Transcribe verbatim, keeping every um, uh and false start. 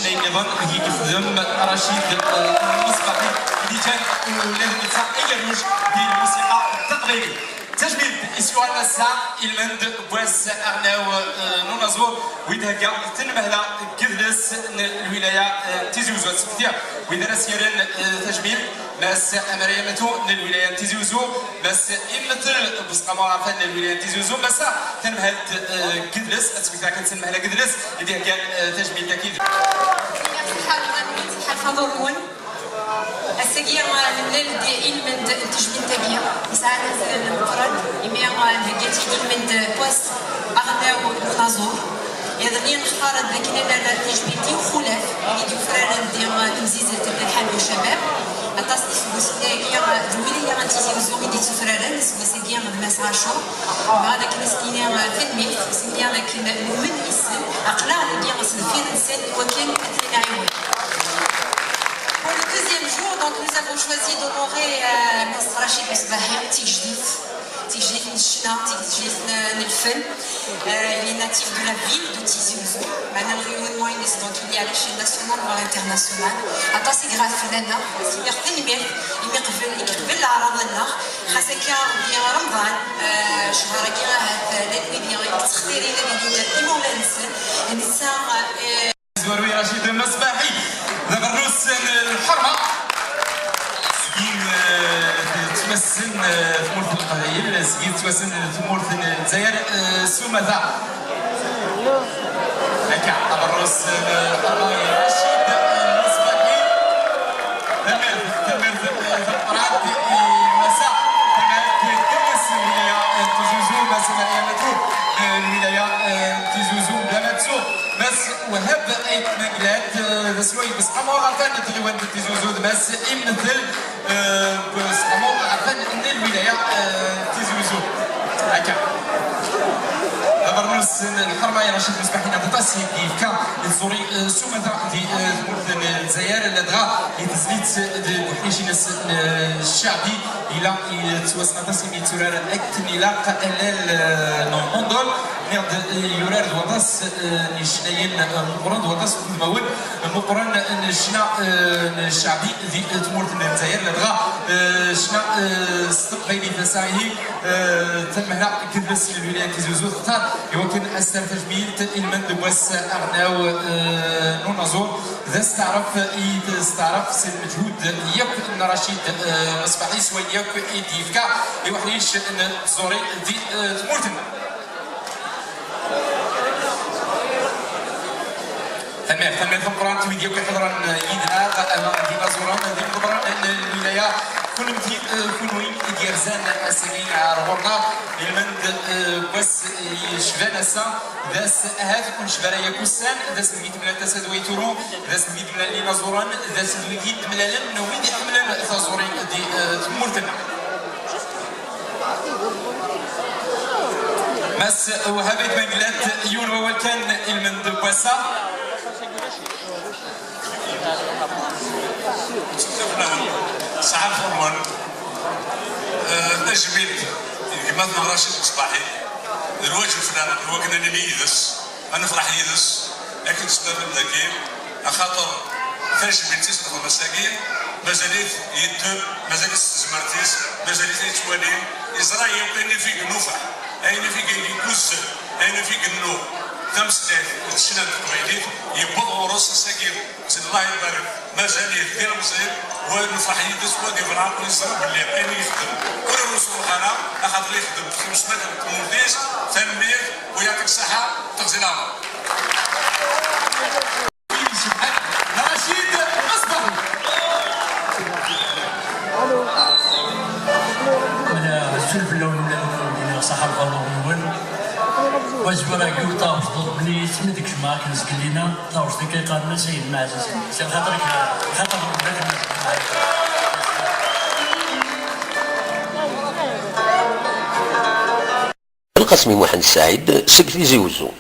Ayen nniḍen i yexdem Racid, eh, Mesbaḥi, i d-iǧǧan ula d netta agerruj di lmusiqa taqbaylit. Tajmilt i s-yuɣalen ass-a i lmend n wass aɣelnaw, eh, n unaẓur, wi d-thegga tenmehla n yidles n lwilaya, eh, n Tizi Uzzu. Ad sfektiɣ wid ara s-yerren, eh, tajmilt, Mass Amarya Matu n lwilaya n Tizi Uzzu, Mass Imtel Busqama Ɛerfan n lwilaya n Tizi Uzzu, Mass tanemhalt, eh, n yidles, ad sfektiɣ kan s tenmehla n yidles i d-iheggan, eh, tajmilt-agi. Ṣṣeḥḥa, lxaḍer-nwen. Ass-agi, eh, nemlal-d i lmend n tejmilt-agi, yesɛan azal meqqren, imi, eh, nhegga-tt-id i lmend n wass aɣelnaw n unaẓur. Iḍelli nextar-d akken ad nerr tajmilt i uxulaf i d-yufraren di, eh, temzizzelt n Lḥal n Ucabab. Aṭas n yiseggasen-agi, eh, d lwilaya n Tizi Uzzu i d-yettufraren, aseggas-agi d Mass Ɛacur. Bɣiɣ ad akken ad s-nini, eh, tanemmirt, s nniya d akken numen yes-sen, aql-aɣ dagi s deffir-nsen i wakken ad ten-nɛiwen. Pour le deuxième jour, donc, nous avons choisi d'honorer, euh, Maître Rachid Mesbahi, tigejdit, tigejdit n ccna, tigejdit n, n lfen. Euh, il est natif de la ville de Tizi Ouzou. Maintenant, le rayonnement, il est, donc, il est à l'échelle nationale, voire internationale. Aṭas i iɣef lana, s-nniɣ tanemmirt, imi qbel, i yeqbel leɛraḍ-nneɣ. Xas akka, di Remḍan, euh, cchar-agi ahat, euh, llan wid i yettextirin ad ilin d imawlan-nsen. Netta, euh, Zwarwi Racid Mesbaḥi, d abernus n lḥerma. Seg-i, eh, tettwassen, eh, tmurt n Leqbayel, seg-i tettwassen tmurt n Lezzayer, eh, s umata. Akka, abernus n lḥerma i Racid Mesbaḥi. Tanemmirt, tanemmirt, eh, tameqqrant i Massa, tanemmirt i Massa n lwilaya, eh, n Tizi Uzzu, Massa Mariam Atou, eh, lwilaya, eh, n Tizi Uzzu, d amattu. Mass Wahab Ayt Manglat, eh, d aselway n Usqamu Ɛerfan n tɣiwant n Tizi Uzzu, d Mass Imtel, eh, n Usqamu Ɛerfan n lwilaya, eh, n Tizi Uzzu. Akka. Abernus n lḥerma i Racid Mesbaḥi, aṭas i d-yefka i tẓuri, eh, s umata di, eh, tmurt n Lezzayer, ladɣa i tezlit deg uḥric-ines, eh, n ccaɛbi, ila yettwassen aṭas imi yetturar akken ilaq allal, eh, n handball. Nniɣ-d, eh, yurar d waṭas, eh, n yicennayen, eh, meqqren, d waṭas n wudmawen, eh, meqqren n ccna, eh, n ccaɛbi di, eh, tmurt n Lezzayer, ladɣa, eh, ccna, eh, s teqbaylit. Ass-a ihi, eh, tanmehla n yidles n lwilaya n Tizi Uzzu textar i wakken ad s-terr tajmilt i lmend n wass aɣelnaw, eh, n unaẓur, d asteɛref i testeɛref s lmeǧhud yakk n Racid, eh, Mesbaḥi s wayen yakk i d-yefka i uḥric n tẓuri di, eh, tmurt-nneɣ. Tanemmirt, tanemmirt tameqqrant wid yakk iḥeḍren yid-neɣ, ama d inaẓuren, d imeḍebren n lwilaya, kunemti, eh, kunwi i d-yerzan ass-agi ar ɣur-neɣ, ilmend, eh, n wass yecban ass-a, d ass ahat ur necbi ara yakk ussan, d ass deg i d-mlal Tasa d Wayturu, d ass deg i d-mlalen inaẓuren, d ass deg i d-mlalen wid iḥemmlen taẓuri di, eh, tmurt-nneɣ. Mass Wahab Ayt Manglat, yiwen wawal kan i lmend n wass-a. Ṣaḥa lxerwan, eh, tajmilt i gma-tneɣ Racid Mesbaḥi, d lwaǧeb fell-aneɣ, d wakken ad nili yid-s. Ad nefreḥ yid-s akken tesmerdem dagi, axaṭer tajmilt i s-nexdem ass-agi, mazal-it yeddem, mazal-it s tezmert-is, mazal-it yettwali, yeẓra yakk ayen i fi yennufaɛ, ayen i fi yegguzzel, ayen i fi yennuɣ tameslayt d ccna n teqbaylit, yewweḍ ɣur-s ass-agi. Sidi Allah ibarek, mazal-it d ilemẓi, wa nefreḥ yid-s, wa d ibraq, ur yeẓra belli ayen yexdem ur iruṣ ara, axaṭer yexdem s tmeslayt n tmurt-is. Tanemmirt, u yaɛṭik ṣṣeḥḥa, teɣzi leɛmer. Racid Mesbaḥi. Ala, azul fell-awen, ula d kennemti, ṣaḥa lxaṭer-nwen. Wa zgur-agi ur taɣ-, tḍebbni, asmi d-kecmeɣ akken zgellina. Taɣect akka yeqqaren ass-a yelmeɛz-as. Si lxaṭer-ik, lxaṭer n welad-nneɣ. Lqasmi Muḥend Saɛid seg Tizi Uzzu.